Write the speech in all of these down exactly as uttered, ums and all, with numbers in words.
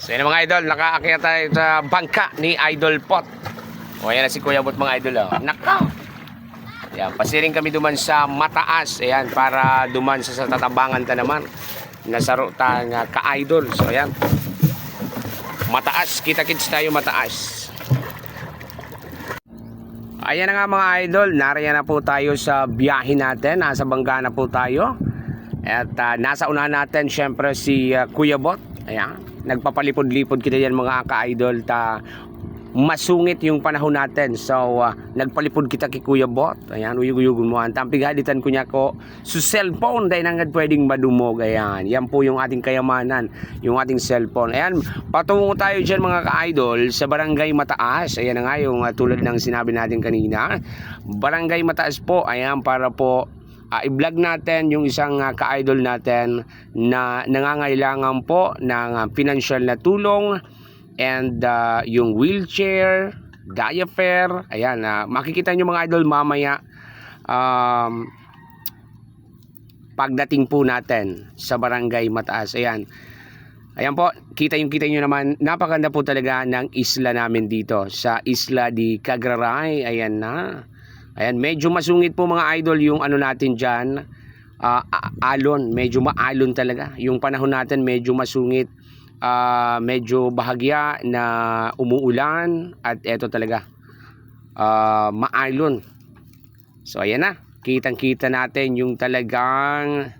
So, yan, mga idol, nakaakyat tayo sa bangka ni Idol Pot. O, yan na si Kuya Bot, mga idol, oh. Nako! Yan, pasiring kami duman sa mataas, ayan, para duman sa, sa tatabangan ta naman. Nasaro ta nga ka-idol. So, ayan. Mataas, kita-kits tayo mataas. Ayan na nga, mga idol, nariyan na po tayo sa biyahe natin. Nasa bangga na po tayo. At ah, nasa unahan natin, syempre, si ah, Kuya Bot. Ayan. Nagpapalipod-lipod kita yan, mga ka-idol. Ta masungit yung panahon natin. So, ah, nagpalipod kita kay Kuya Bot. Ayan, uyog-uyogon mo. Ang tampig halitan ko niya ko. So, cellphone, dahil nanggad pwedeng madumog. Ayan, yan po yung ating kayamanan, yung ating cellphone. Ayan, patungo tayo dyan, mga ka-idol, sa Barangay Mataas. Ayan na nga yung ah, tulad ng sinabi natin kanina. Barangay Mataas po, ayan, para po ah, i-vlog natin yung isang ah, ka-idol natin na nangangailangan po ng ah, pinansyal na tulong and ah, yung wheelchair, diaper. Ayan, ah, makikita nyo, mga idol, mamaya, um, pagdating po natin sa Barangay Mataas. Ayan. Ayan po, kita yung kita nyo naman, napaganda po talaga ng isla namin dito sa Isla de Cagraray. Ayan na. Ayan, medyo masungit po, mga idol, yung ano natin dyan, ah, a- alon. Medyo maalon talaga. Yung panahon natin medyo masungit, ah, medyo bahagya na umuulan at eto talaga, ah, maalon. So, ayan na. Kitang-kita natin yung talagang,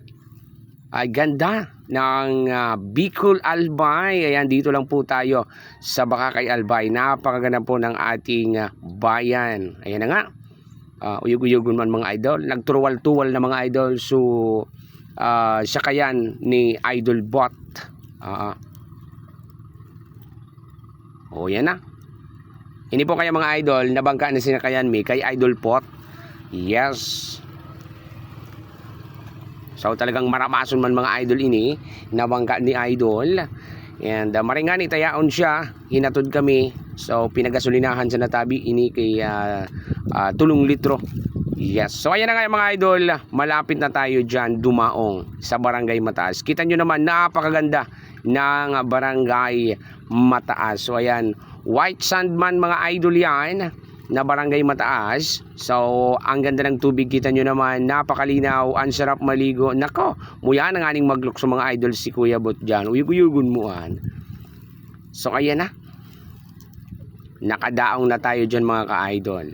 ay, ganda ng ah, Bicol Albay. Ayan, dito lang po tayo sa Boracay Albay. Napakaganda po ng ating ah, bayan. Ayan na nga. Ah, uyog-uyogon man, mga idol. Nagturuwal-tuwal na, mga idol. So, ah, siya kayan ni Idol Bot. Ah, oh, yan na. Ini po kaya, mga idol, nabangka na sinakayan mi kay Idol Pot. Yes. So, talagang maramason man, mga idol, ini, nabangka ni Idol. And uh, maringani tayaon siya, hinatod kami. So, pinagasolinahan sa natabi ini kay ah, ah, tulong litro. Yes. So, ayan na nga, mga idol, malapit na tayo dyan dumaong sa Barangay Mataas. Kita nyo naman, napakaganda ng Barangay Mataas. So, ayan, white sand man, mga idol, yan na Barangay Mataas. So, ang ganda ng tubig, kita nyo naman, napakalinaw, ang sarap maligo. Nako, muya na nga ning maglukso, mga idol, si Kuya Bot dyan. Uyog-uyogon mo, an. So, ayan na. Nakadaong na tayo dyan, mga ka-idol.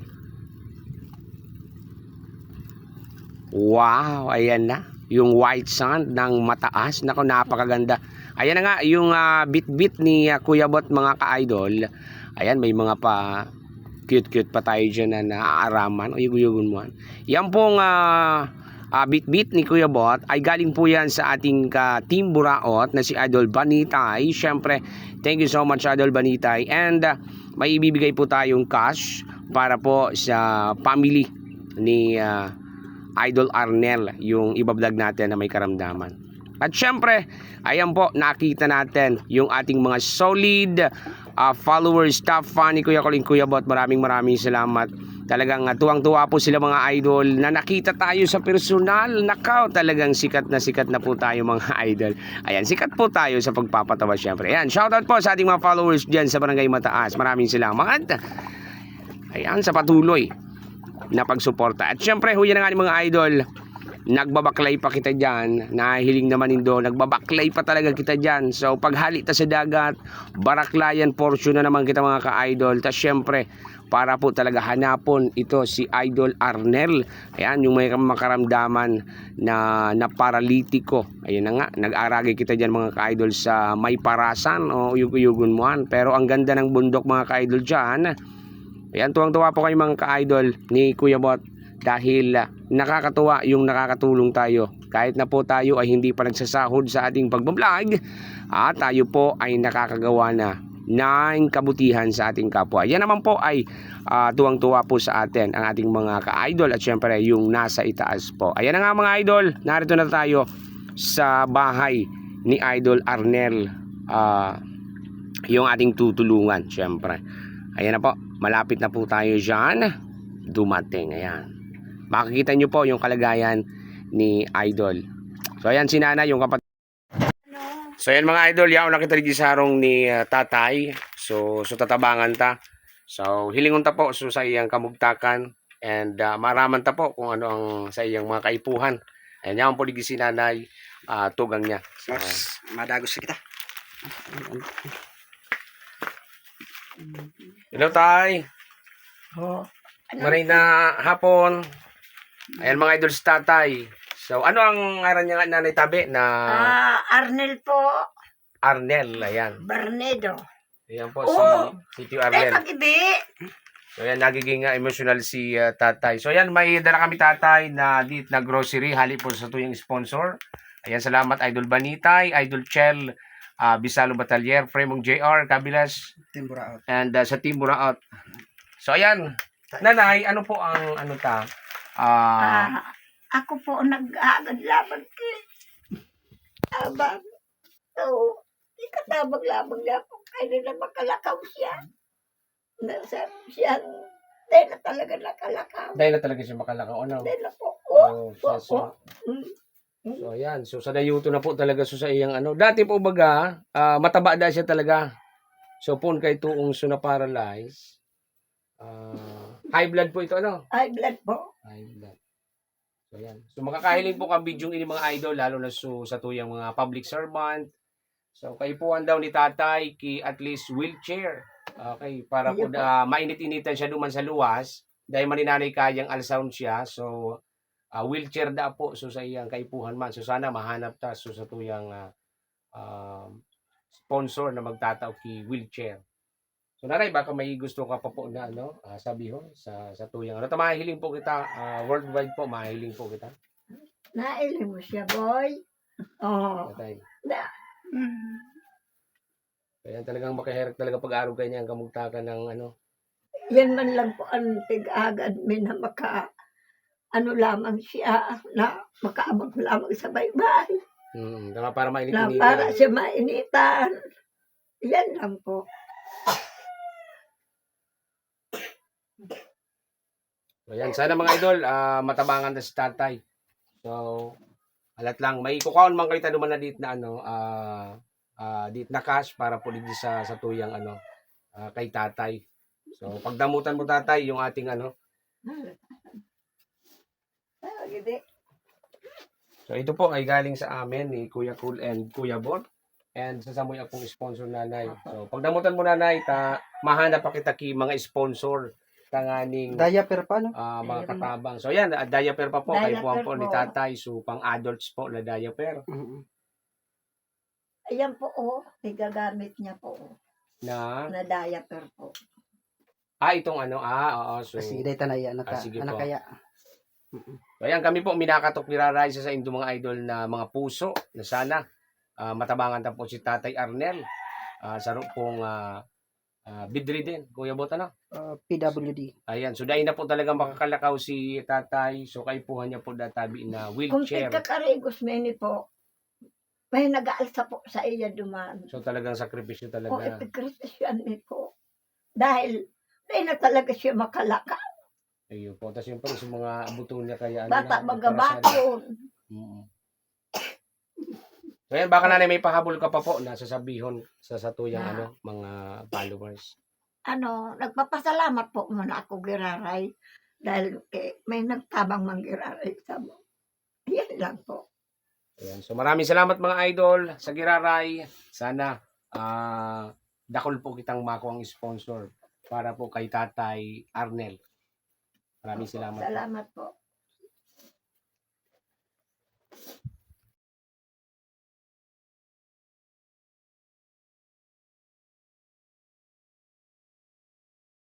Wow, ayan na. Yung white sand ng Mataas. Nako, napakaganda. Ayan na nga, yung ah, bitbit ni ah, Kuya Bot, mga ka-idol. Ayan, may mga pa cute-cute pa tayo dyan na naaaraman. Uyog-uyogon mo, an. Yan pong ah, ah, bitbit ni Kuya Bot ay galing po yan sa ating ka-team Buraot na si Idol Banitay. Siyempre, thank you so much, Idol Banitay. And ah, may ibibigay po tayong cash para po sa family ni ah, Idol Arnel, yung ibablog natin na may karamdaman. At syempre, ayan po, nakita natin yung ating mga solid ah, followers, top fan ni Kuya Koling, Kuya Bot. Maraming, maraming salamat. Talagang ah, tuwang-tuwa po sila, mga idol, na nakita tayo sa personal. Nakaw, talagang sikat na sikat na po tayo, mga idol. Ayan, sikat po tayo sa pagpapatawa, syempre. Ayan, shoutout po sa ating mga followers dyan sa Barangay Mataas. Maraming salamat. Ayan, sa patuloy na pagsuporta. At syempre, huya na nga ni, mga idol, nagbabaklay pa kita dyan. Nahihiling naman nindo, nagbabaklay pa talaga kita dyan. So, paghali ta sa dagat, baraklayan portion na naman kita, mga ka-idol. Ta syempre, para po talaga hanapon ito si Idol Arnel. Ayan, yung may makaramdaman na, na paralitiko. Ayan na nga, nag-aragay kita dyan, mga ka-idol, sa may parasan o uyog-uyogon mo, an. Pero ang ganda ng bundok, mga ka-idol, dyan. Ayan, tuwang-tuwa po kayo, mga ka-idol, ni Kuya Bot, dahil ah, nakakatuwa yung nakakatulong tayo. Kahit na po tayo ay hindi pa nagsasahod sa ating pagbablog, ah, tayo po ay nakakagawa na ng kabutihan sa ating kapwa. Yan naman po ay ah, tuwang-tuwa po sa atin ang ating mga ka-idol at syempre yung nasa itaas po. Ayan na nga, mga idol, narito na tayo sa bahay ni Idol Arnel, ah, yung ating tutulungan, syempre. Ayan na po, malapit na po tayo dyan dumating. Ayan. Makikita nyo po yung kalagayan ni Idol. So, ayan si Nana, yung kapatid. Ano? So, yan mga idol, yaon na kita digdi sa harong ni, ah, tatay. So, so tatabangan ta. So, hilingon ta po so sa iyang kamugtakan and, ah, maaraman ta po kung ano ang sa iyang mga kaipuhan. Ayan, yaon po digdi si nanay, ah, tugang niya. So, Mas madagos na kita. Hello, tay. Oh. Ano? Maray na hapon. Ayan, mga idol, si tatay. So, ano ang ngaran niya nga, nanay tabi, na Ah, Arnel po. Arnel, ayan. Bernedo. Ayan po, Oo. si, si Tio Eh, Arnel. Pag-ibi. So, ayan, nagiging, ah, emotional si, ah, tatay. So, ayan, may dala kami, tatay, na dit na grocery, hali po sa tuyang sponsor. Ayan, salamat, Idol Banitay, Idol Chel, ah, Bisalo Batalier, Fremong J R, Kabilas, Team Buraot. And, ah, sa Team Buraot. So, ayan. Nanay, ano po ang, ano ta? Ah, Ah, ako po nag-aagad laban kay Abang. So, ikatabang-labang niya ako. Kaya na makalakaw siya. Nasa siya, dahil na talaga nakalakaw. Dahil na talaga siya makalakaw, ano? Dahil na po. Oh, Oo, siya, so, oo. Mm. So, ayan. So, sa dayuto na po talaga, so, sa iyang ano. Dati po, baga, ah, mataba da siya talaga. So, poon kay tuong so na-paralyze. Ah, high blood po ito, ano? High blood po. High blood. So, ayan. So, makakahiling po kan bidyong ini, mga idol, lalo na so, sa tuyang mga public servant. So, kaipuhan daw ni tatay ki at least wheelchair. Okay, para Ayun po po. da, mainit-initan siya duman sa luwas. Dahil maninanay kayang alsaon siya. So, ah, wheelchair da po. So, sa iyang kaipuhan man. So, sana mahanap ta. So, sa tuyang, ah, um, sponsor na magtatao ki wheelchair. So, nanay, baka may gusto ka pa po na, ano, ah, sabihon sa, sa tuyang. Ano, ta, mahiling po kita, ah, worldwide po, mahiling po kita. Nailing mo siya, boy. Oo. Tatay. Na, mm. Kaya talagang makaherek talaga pag-arog kayo niya ang kamugtakan ng, ano. Yan man lang po ang pag-agad mi na maka, ano lamang siya, na makaabot lamang sa baybay. Mm, tama, para Na mainit-initan. para siya mainitan. Yan lang po. So, yan. Sana, mga idol, ah, matabangan na si tatay. So, alat lang. May kukaon man kayo ta duman na dit na, ano, ah, ah, dit na cash para po digdi sa, sa tuyang, ano, ah, kay tatay. So, pagdamutan mo, tatay, yung ating, ano. Ah, gidi. So, ito po ay galing sa amin ni Kuya Cool and Kuya Bot. And sa samoy akong sponsor, nanay. So, pagdamutan mo, nanay, ta, mahanap pa kita ki mga sponsor tanganing, Diaper pa, no? ah, mga Ayun. katabang. So, yan, ah, diaper pa po. Kay Diaper Juan po ni po. tatay. So, pang adults po na diaper. Mm-mm. Ayan po, oh. Igagamit niya po, oh. Na? Na diaper po. Ah, itong ano, ah, oo. So, Ah, sige, dahil tanaya, ah, naka-, sige ano po. kaya? Mm-mm. So, ayan, kami po, minakatok ni Raray sa indo, mga idol, na mga puso, na sana, ah, matabangan ta po si Tatay Arnel, ah, saro pong, ah, ah, bedridden, Kuya Bot, ano? Ah, P W D. Ayan, so dahil na po talaga makakalakaw si Tatay, so kaipuhan niya po databi na Kung wheelchair. Pagkakarigos, may ni po, may nag-aalsa po sa iya duman. So, talagang sakripisyo talaga. Kung ipagkritisyan ni po. Dahil, dahil na talaga siya makalakaw. Ayun po. Tas, siyempre, sa mga abuton niya, kaya ano Bata na, magabakon. Mm. So, yan, baka, nanay, may pahabol ka pa po na sasabihon sa, sa tuyang, Ah. ano, mga followers. Ano, nagpapasalamat po muna ako, Giraray, dahil kay, may nagtabang mang Giraray sa mo. Yan lang po. Ayan. So, maraming salamat, mga idol, sa Giraray. Sana, ah, dakul po kitang makuha ang sponsor para po kay Tatay Arnel. Maraming Opo, salamat po. salamat po.